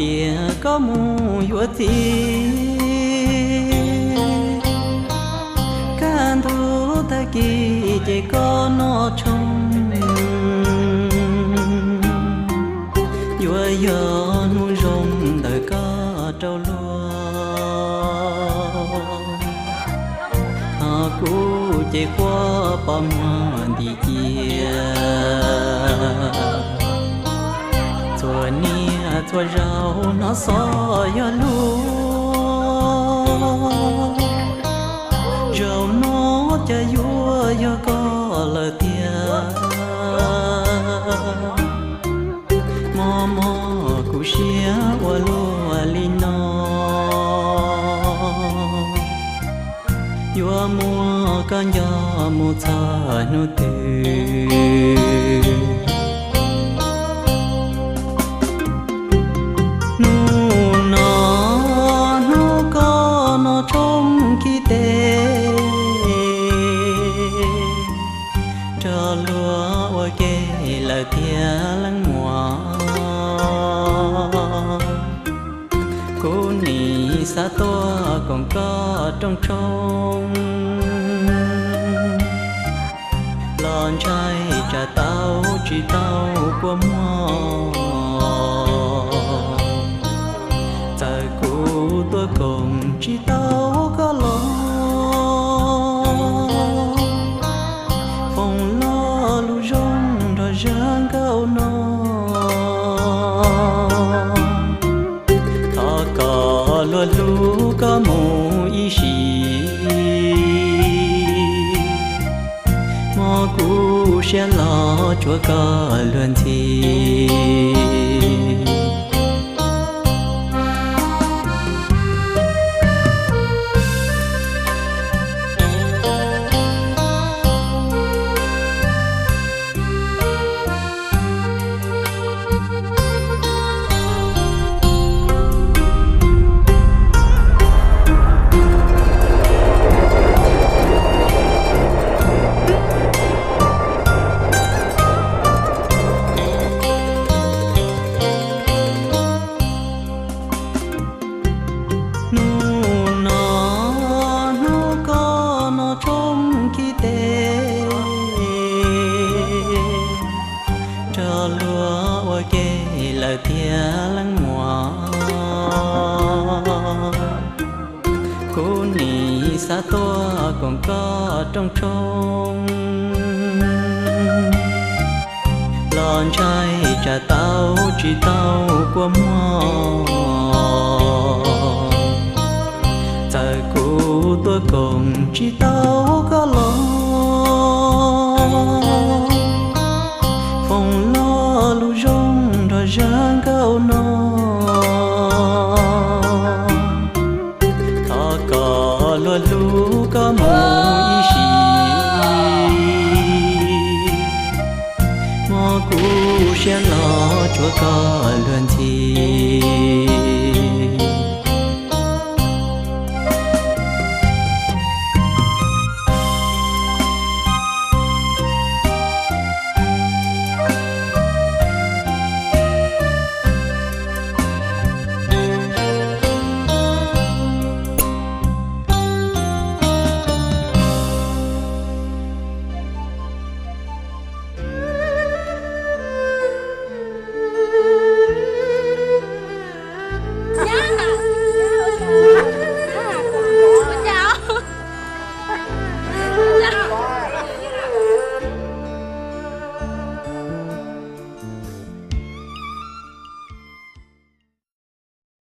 Cia koj mus yuav txiv, kaj ntug tag kis ces koj noj tshoob, yuav yog hnub zoo ntawm koj rau luag. Ho kuv ces quaj pos muag ntim cia, txhua niaj txhua zaus hnov xov yog luag. Zaum no cas yuav yog koj lawm tiag, mob mob kuv siab ua luaj li no. Yuav muab koj nco mus txog hnub twg? Hnub no hnub koj noj tshoob khi tes, nrog luag ua ke lawm tiag leej muam. Kuv nim xav tuaj koom koj rooj tshoob, los ntshai tsam tau tsis tau kua muag. Txawm kuv tuaj koom tsis tau koj los, foom lo lus zoo nrog zaj nkauj no. Thov kom luag hlub koj mus ib sim, mob kuv siab los tsuav koj luag ntxhi. Hnub no hnub koj noj tshoob khi tes, nrog luag ua ke lawm tiag leej muam. Kuv nim xav tuaj koom koj rooj tshoob, los ntshai tsam tau tsis tau kua muag. Txawm kuv tuaj koom tsis tau koj los, foom lo lus zoo nrog zaj nkauj no. Thov kom luag hlub koj mus ib sim, mob kuv siab los tsuav koj luag ntxhi.